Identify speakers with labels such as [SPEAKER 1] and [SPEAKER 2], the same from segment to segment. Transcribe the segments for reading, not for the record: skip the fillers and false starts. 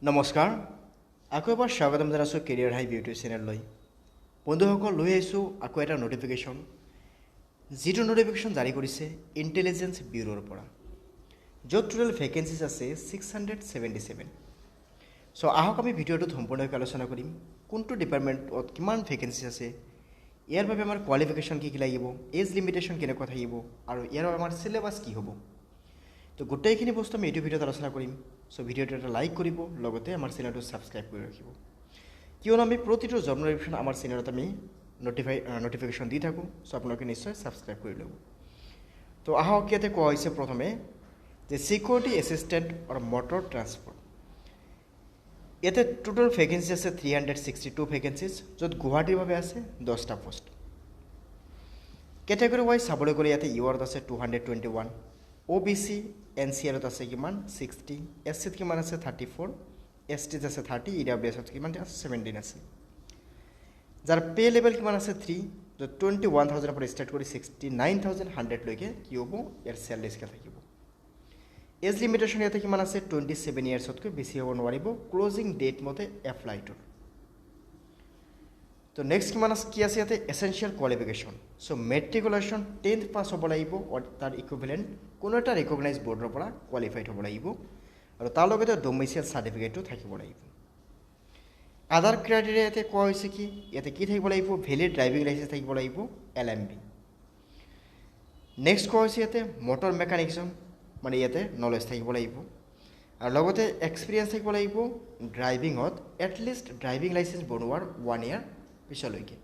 [SPEAKER 1] নমস্কাৰ, আকৌ এবাৰ স্বাগতম জনাইছোঁ কেৰিয়াৰ হাইভ ইউটিউব চেনেললৈ। বন্ধুসকল, লৈ আহিছোঁ আকৌ এটা ন'টিফিকেশ্যন, যিটো ন'টিফিকেশ্যন জাৰি কৰিছে ইণ্টেলিজেঞ্চ ব্যুৰ'ৰ পৰা, য'ত টোটেল ভেকেঞ্চিজ আছে 677। চ' আহক, আমি ভিডিঅ'টোত সম্পূৰ্ণকৈ আলোচনা কৰিম কোনটো ডিপাৰ্টমেণ্টত কিমান ভেকেঞ্চিজ আছে, ইয়াৰ বাবে আমাৰ কোৱালিফিকেশ্যন কি কি লাগিব, এজ লিমিটেশ্যন কেনেকুৱা থাকিব আৰু ইয়াৰ বাবে আমাৰ চিলেবাছ কি হ'ব। তো গোটেইখিনি বস্তু আমি এইটো ভিডিঅ'ত আলোচনা কৰিম। চ' ভিডিঅ'টো এটা লাইক কৰিব, লগতে আমাৰ চেনেলটো ছাবস্ক্ৰাইব কৰি ৰাখিব, কিয়নো আমি প্ৰতিটো জব ন'টিফিকেশ্যন আমাৰ চেনেলত আমি ন'টিফিকেশ্যন দি থাকোঁ। চ' আপোনালোকে নিশ্চয় ছাবস্ক্ৰাইব কৰি ল'ব। তো আহক, ইয়াতে কোৱা হৈছে প্ৰথমে যে ছিকিউৰিটি এছিষ্টেণ্ট আৰু মটৰ ট্ৰান্সপৰ্ট, ইয়াতে টোটেল ভেকেঞ্চি আছে 362 ভেকেঞ্চিজ, য'ত গুৱাহাটীৰ বাবে আছে 10টা পোষ্ট। কেটেগৰী ৱাইজ চাবলৈ গ'লে ইয়াতে ইউ আৰত আছে 221, অ' বি চি এন চি এলত আছে কিমান 60, এছ চিত কিমান আছে 34, এছ টিত আছে 30, ই ডাব্লিউ এছত কিমান আছে 17 আছে। যাৰ পে লেভেল কিমান আছে 3, য'ত 21,000ৰ পৰা ষ্টাৰ্ট কৰি 69,100লৈকে কি হ'ব ইয়াৰ চেলাৰী স্কেল থাকিব। এজ লিমিটেশ্যন ইয়াতে কিমান আছে? 27 ইয়াৰ্ছতকৈ বেছি হ'ব নোৱাৰিব ক্লজিং ডেট মতে এপ্লাইটোৰ। তো নেক্সট কিমান আছে, কি আছে ইয়াতে? Essential qualification. So' matriculation 10th pass হ'ব লাগিব, তাৰ ইকুইভেলেণ্ট কোনো এটা ৰিকগনাইজ বৰ্ডৰ পৰা কোৱালিফাইড হ'ব লাগিব আৰু তাৰ লগতে ডমিচিয়েল চাৰ্টিফিকেটটো থাকিব লাগিব। আদাৰ ক্ৰাইটেৰিয়া ইয়াতে কোৱা হৈছে কি, ইয়াতে কি থাকিব লাগিব? ভেলিড ড্ৰাইভিং লাইচেঞ্চ থাকিব লাগিব, এলএমভি। নেক্সট কোৱা হৈছে ইয়াতে মটৰ মেকানিজম, মানে ইয়াতে নলেজ থাকিব লাগিব আৰু লগতে এক্সপিৰিয়েঞ্চ থাকিব লাগিব ড্ৰাইভিঙত, এটলিষ্ট ড্ৰাইভিং লাইচেঞ্চ বনোৱাৰ ওৱান ইয়াৰ পিছলৈকে।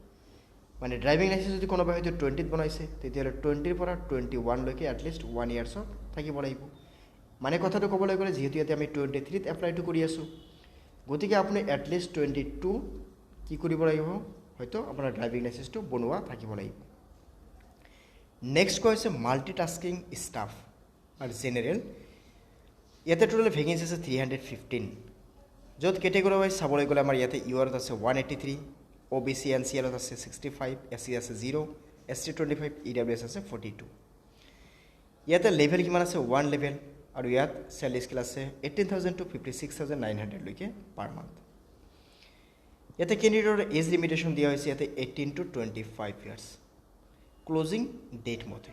[SPEAKER 1] মানে ড্ৰাইভিং লাইচেঞ্চ যদি কোনোবাই হয়তো 20ত বনাইছে, তেতিয়াহ'লে 20ৰ পৰা 21লৈকে এটলিষ্ট ওৱান ইয়াৰ্ছত থাকিব লাগিব। মানে কথাটো ক'বলৈ গ'লে, যিহেতু ইয়াতে আমি 23ত এপ্লাইটো কৰি আছোঁ, গতিকে আপুনি এটলিষ্ট 22 কি কৰিব লাগিব, হয়তো আপোনাৰ ড্ৰাইভিং লাইচেঞ্চটো বনোৱা থাকিব লাগিব। নেক্সট কোৱা হৈছে মাল্টি টাস্কিং ষ্টাফ আৰু জেনেৰেল। ইয়াতে টোটেল ভেকেঞ্চি আছে 315, য'ত কেটেগৰী ৱাইজ চাবলৈ গ'লে আমাৰ ইয়াতে ইউ আৰত আছে 183, অ' বি চি এন চি এলত আছে 65, এছ চি আছে 0, S T 25, E W S আছে 42। ইয়াতে লেভেল কিমান আছে? 1 লেভেল। আৰু ইয়াত চেলাৰী স্কেল আছে 18,000 টু 56,900লৈকে পাৰ মান্থ। ইয়াতে কেণ্ডিডেটৰ এজ লিমিটেশ্যন দিয়া হৈছে ইয়াতে 18 to 25 years closing date মতে।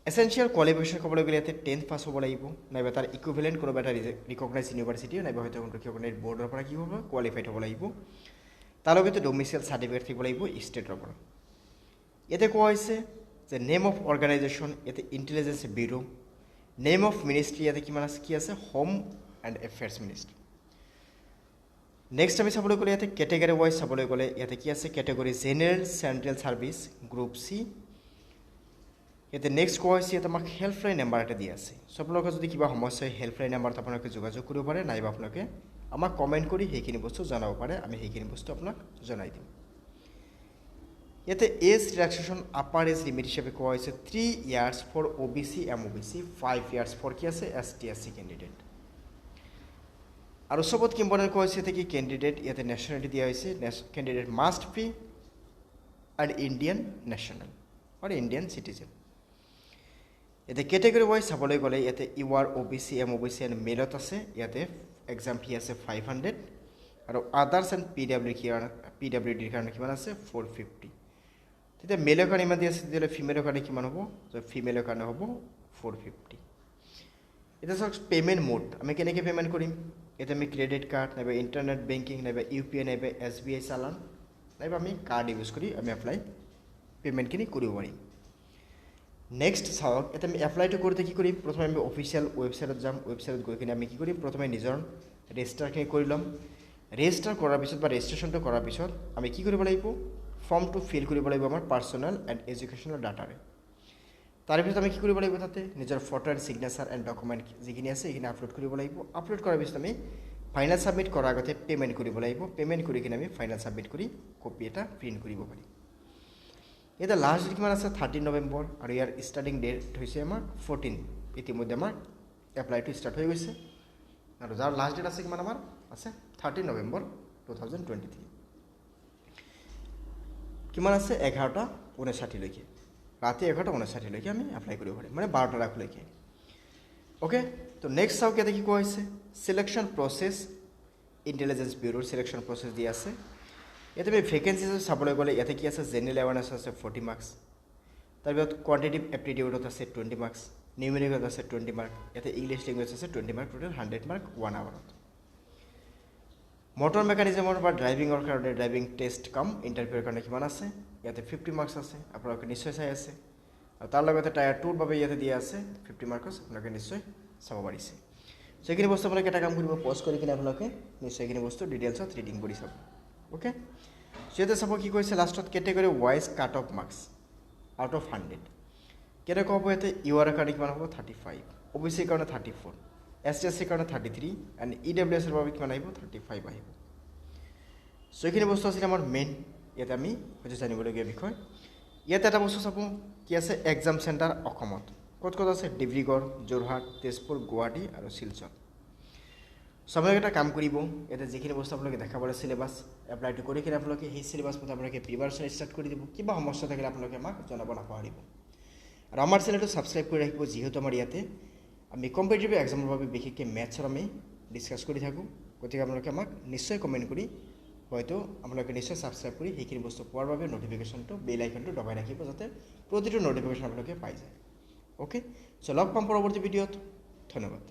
[SPEAKER 1] এচেঞ্চিয়েল কোৱালিফিকেশ্যন ক'বলৈ গ'লে ইয়াতে 10th পাছ হ'ব লাগিব, নাইবা তাৰ ইকুইভেলেণ্ট কোনোবা এটা ৰিকগনাইজ ইউনিভাৰ্চিটি নাইবা হয়তো ৰিকগনাইজ বৰ্ডৰ পৰা কি হ'ব, কোৱালিফাইড হ'ব লাগিব। তাৰ লগতে ডমিচিয়েল চাৰ্টিফিকেট থাকিব লাগিব ষ্টেটৰ পৰা। ইয়াতে কোৱা হৈছে যে নেম অফ অৰ্গেনাইজেশ্যন ইয়াতে intelligence bureau, name of ministry ইয়াতে কিমান আছে, কি আছে? Home and affairs ministry. Next আমি চাবলৈ গ'লে ইয়াতে কেটেগৰী ৱাইজ চাবলৈ গ'লে ইয়াতে কি আছে? Category general, central service group C. ইয়াতে নেক্সট কোৱা হৈছে, ইয়াতে আমাক হেল্পলাইন নাম্বাৰ এটা দিয়া আছে। চ' আপোনালোকৰ যদি কিবা সমস্যা হয়, হেল্পলাইন নাম্বাৰত আপোনালোকে যোগাযোগ কৰিব পাৰে, নাইবা আপোনালোকে আমাক কমেণ্ট কৰি সেইখিনি বস্তু জনাব পাৰে, আমি সেইখিনি বস্তু আপোনাক জনাই দিম। ইয়াতে age relaxation upper age limit হিচাপে কোৱা হৈছে 3 years for OBC, MOBC, 5 years for কি আছে S T, S C candidate. আৰু চবতকৈ ইম্পৰ্টেণ্ট কোৱা হৈছে ইয়াতে কি, কেণ্ডিডেট ইয়াতে নেশ্যনেলিটি দিয়া হৈছে, candidate must be an Indian national আৰু ইণ্ডিয়ান চিটিজেন। ইয়াতে কেটেগৰী ৱাইজ চাবলৈ গ'লে ইয়াতে U R, O' B C, M O' B C and মেলত আছে, ইয়াতে এক্সাম ফি আছে 500 আৰু আদাৰ্ছ এণ্ড পি ডাব্লিউ কি পি ডাব্লিউ ডিৰ কাৰণে কিমান আছে? 450। তেতিয়া মেলৰ কাৰণে ইমান দি আছে, তেতিয়াহ'লে ফিমেলৰ কাৰণে কিমান হ'ব? ফিমেলৰ কাৰণে হ'ব 450। এতিয়া চাওক, পে'মেণ্ট মোড আমি কেনেকৈ পে'মেণ্ট কৰিম? এতিয়া আমি ক্ৰেডিট কাৰ্ড নাইবা ইণ্টাৰনেট বেংকিং নাইবা ইউ পি আই নাইবা এছ বি আই চালান নাইবা আমি কাৰ্ড ইউজ কৰি আমি এপ্লাই পে'মেণ্টখিনি কৰিব পাৰিম। নেক্সট চাওক, এতিয়া আমি এপ্লাইটো কৰোঁতে কি কৰিম? প্ৰথমে আমি অফিচিয়েল ৱেবছাইটত যাম। ৱেবছাইটত গৈ কিনে আমি কি কৰিম? প্ৰথমে নিজৰ ৰেজিষ্টাৰখিনি কৰি ল'ম। ৰেজিষ্টাৰ কৰাৰ পিছত বা ৰেজিষ্ট্ৰেশ্যনটো কৰাৰ পিছত আমি কি কৰিব লাগিব? ফৰ্মটো ফিল কৰিব লাগিব আমাৰ পাৰ্চনেল এণ্ড এডুকেশ্যনেল ডাটাৰে। তাৰপিছত আমি কি কৰিব লাগিব? তাতে নিজৰ photo and signature and document যিখিনি আছে, সেইখিনি আপলোড কৰিব লাগিব। আপলোড কৰাৰ পিছত আমি ফাইনেল ছাবমিট কৰাৰ আগতে পে'মেণ্ট কৰিব লাগিব। পে'মেণ্ট কৰি কিনে আমি ফাইনেল ছাবমিট কৰি কপি এটা প্ৰিণ্ট কৰিব পাৰিম। এতিয়া লাষ্ট ডেট কিমান আছে? 13 নৱেম্বৰ আৰু ইয়াৰ ষ্টাৰ্টিং ডেট হৈছে আমাৰ 14। ইতিমধ্যে আমাৰ এপ্লাইটো ষ্টাৰ্ট হৈ গৈছে আৰু যাৰ লাষ্ট ডেট আছে কিমান আমাৰ আছে? 13 November 2023। কিমান আছে? 11টা 59লৈকে, ৰাতি 11টা 59লৈকে আমি এপ্লাই কৰিব পাৰিম, মানে 12টাৰ আগলৈকে। অ'কে, তো নেক্সট চাওক, ইয়াতে কি কোৱা হৈছে? Selection process. ইণ্টেলিজেঞ্চ ব্যুৰোৰ চিলেকশ্যন প্ৰচেছ দি আছে। ইয়াতে আমি ভেকেঞ্চি চাবলৈ গ'লে ইয়াতে কি আছে, জেনেৰেল এৱাৰনেছ আছে 40 মাৰ্কছ, তাৰপিছত কোৱাণ্টিটিভ এপ্টিটিউডত আছে 20 মাৰ্কছ, নিউমেৰিকেলত আছে 20 মাৰ্ক, ইয়াতে ইংলিছ লেংগুৱেজ আছে 20 মাৰ্ক, টোটেল 100 মাৰ্ক 1 আৱাৰত। মটৰ মেকানিজমৰ বা ড্ৰাইভিঙৰ কাৰণে ড্ৰাইভিং টেষ্ট কাম ইণ্টাৰভিউৰ কাৰণে কিমান আছে, ইয়াতে 50 মাৰ্কছ আছে, আপোনালোকে নিশ্চয় চাই আছে। আৰু তাৰ লগতে টায়াৰ 2ৰ বাবে ইয়াতে দিয়া আছে 50 মাৰ্কছ, আপোনালোকে নিশ্চয় চাব পাৰিছে। চ' এইখিনি বস্তু আপোনালোকে এটা কাম কৰিব, পজ কৰি কিনে আপোনালোকে নিশ্চয় এইখিনি বস্তু ডিটেইলছত ৰিডিং কৰি চাব। অ'কে, চ' ইয়াতে চাব কি কৈছে লাষ্টত, category wise cut off marks out of 100 কেনেকুৱা হ'ব। ইয়াতে ইউ আৰৰ কাৰণে কিমান হ'ব 35, অ' বি চিৰ কাৰণে 34, এছ টি এছ চিৰ কাৰণে 33 এণ্ড ই ডাব্লিউ এছৰ বাবে কিমান আহিব 35 আহিব। চ' এইখিনি বস্তু আছিলে আমাৰ মেইন ইয়াতে আমি হয়তো জানিবলগীয়া বিষয়। ইয়াতে এটা বস্তু চাব কি আছে, এক্সাম চেণ্টাৰ অসমত ক'ত ক'ত আছে, ডিব্ৰুগড়, যোৰহাট, তেজপুৰ, গুৱাহাটী আৰু শিলচৰ। চ' আপোনালোকে এটা কাম কৰিব, ইয়াতে যিখিনি বস্তু আপোনালোকে দেখা পালে চিলেবাছ এপ্লাইটো কৰি কিনে আপোনালোকে সেই চিলেবাছ মতে আপোনালোকে প্ৰিপাৰেশ্যন ষ্টাৰ্ট কৰি দিব। কিবা সমস্যা থাকিলে আপোনালোকে আমাক জনাব নাপাহৰিব আৰু আমাৰ চেনেলটো ছাবস্ক্ৰাইব কৰি ৰাখিব, যিহেতু আমাৰ ইয়াতে আমি কম্পিটিটিভ এক্সামৰ বাবে বিশেষকৈ মেথছৰ আমি ডিছকাছ কৰি থাকোঁ। গতিকে আপোনালোকে আমাক নিশ্চয় কমেণ্ট কৰি হয়তো আপোনালোকে নিশ্চয় ছাবস্ক্ৰাইব কৰি সেইখিনি বস্তু পোৱাৰ বাবে ন'টিফিকেশ্যনটো বেল আইকনটো দবাই ৰাখিব, যাতে প্ৰতিটো ন'টিফিকেশ্যন আপোনালোকে পাই যায়। অ'কে, চ' লগ পাম পৰৱৰ্তী ভিডিঅ'ত। ধন্যবাদ।